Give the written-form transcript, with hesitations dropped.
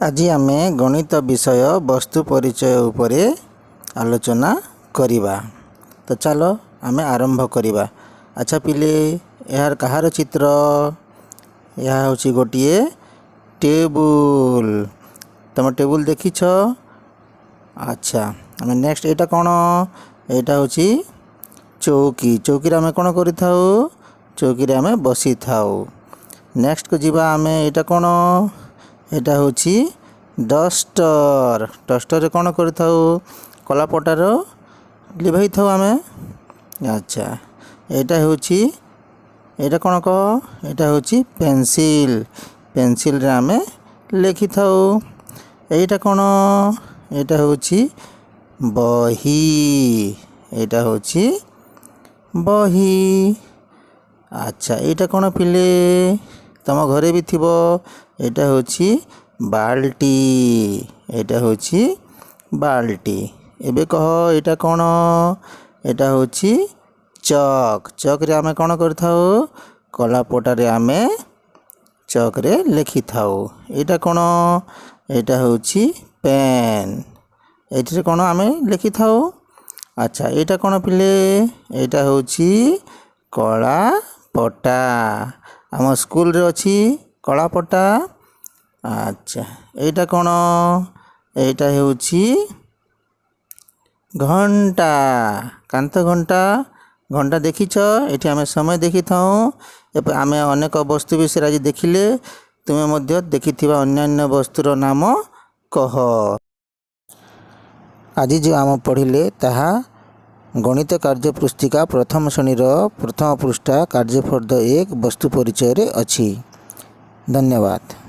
ଆଜି ଆମେ ଗଣିତ ବିଷୟ ବସ୍ତୁ ପରିଚୟ ଉପରେ ଆଲୋଚନା କରିବା। ତ ଚାଲ, ଆମେ ଆରମ୍ଭ କରିବା। ଆଚ୍ଛା ପିଲେ, ଏହାର କାହାର ଚିତ୍ର? ଏହା ହେଉଛି ଗୋଟିଏ ଟେବୁଲ। ତମେ ଟେବୁଲ ଦେଖିଛ? ଆଚ୍ଛା, ଆମେ ନେକ୍ସଟ। ଏଇଟା କ'ଣ? ଏଇଟା ହେଉଛି ଚୌକି। ଚୌକିରେ ଆମେ କ'ଣ କରିଥାଉ? ଚୌକିରେ ଆମେ ବସିଥାଉ। ନେକ୍ସଟକୁ ଯିବା ଆମେ। ଏଇଟା କ'ଣ? ଏଇଟା ହେଉଛି ଡଷ୍ଟର। ଡଷ୍ଟରରେ କ'ଣ କରିଥାଉ? କଳାପଟାର ଲିଭାଇଥାଉ ଆମେ। ଆଚ୍ଛା, ଏଇଟା ହେଉଛି, ଏଇଟା କ'ଣ କହ? ଏଇଟା ହେଉଛି ପେନସିଲ୍। ପେନସିଲ୍ରେ ଆମେ ଲେଖିଥାଉ। ଏଇଟା କ'ଣ? ଏଇଟା ହେଉଛି ବହି। ଏଇଟା ହେଉଛି ବହି। ଆଚ୍ଛା, ଏଇଟା କ'ଣ ପିଲେ? ତମ ଘରେ ବି ଥିବ। ଏଇଟା ହେଉଛି ବାଲ୍ଟି। ଏଇଟା ହେଉଛି ବାଲ୍ଟି। ଏବେ କହ, ଏଇଟା କ'ଣ? ଏଇଟା ହେଉଛି ଚକ୍। ଚକ୍ରେ ଆମେ କ'ଣ କରିଥାଉ? କଳାପଟାରେ ଆମେ ଚକ୍ରେ ଲେଖିଥାଉ। ଏଇଟା କ'ଣ? ଏଇଟା ହେଉଛି ପେନ୍। ଏଇଥିରେ କ'ଣ ଆମେ ଲେଖିଥାଉ? ଆଚ୍ଛା, ଏଇଟା କ'ଣ ପିଲେ? ଏଇଟା ହେଉଛି କଳା ପଟା। ଆମ ସ୍କୁଲରେ ଅଛି କଳା ପଟା। ଆଚ୍ଛା, ଏଇଟା କ'ଣ? ଏଇଟା ହେଉଛି ଘଣ୍ଟା, କାନ୍ଥ ଘଣ୍ଟା। ଘଣ୍ଟା ଦେଖିଛ? ଏଠି ଆମେ ସମୟ ଦେଖିଥାଉ। ଏବେ ଆମେ ଅନେକ ବସ୍ତୁ ବିଷୟରେ ଆଜି ଦେଖିଲେ। ତୁମେ ମଧ୍ୟ ଦେଖିଥିବା ଅନ୍ୟାନ୍ୟ ବସ୍ତୁର ନାମ କହ। ଆଜି ଯେଉଁ ଆମେ ପଢ଼ିଲେ, ତାହା ଗଣିତ କାର୍ଯ୍ୟ ପୁସ୍ତିକା ପ୍ରଥମ ଶ୍ରେଣୀର ପ୍ରଥମ ପୃଷ୍ଠା, କାର୍ଯ୍ୟଫର୍ଦ୍ଦ 1, ବସ୍ତୁ ପରିଚୟରେ ଅଛି। ଧନ୍ୟବାଦ।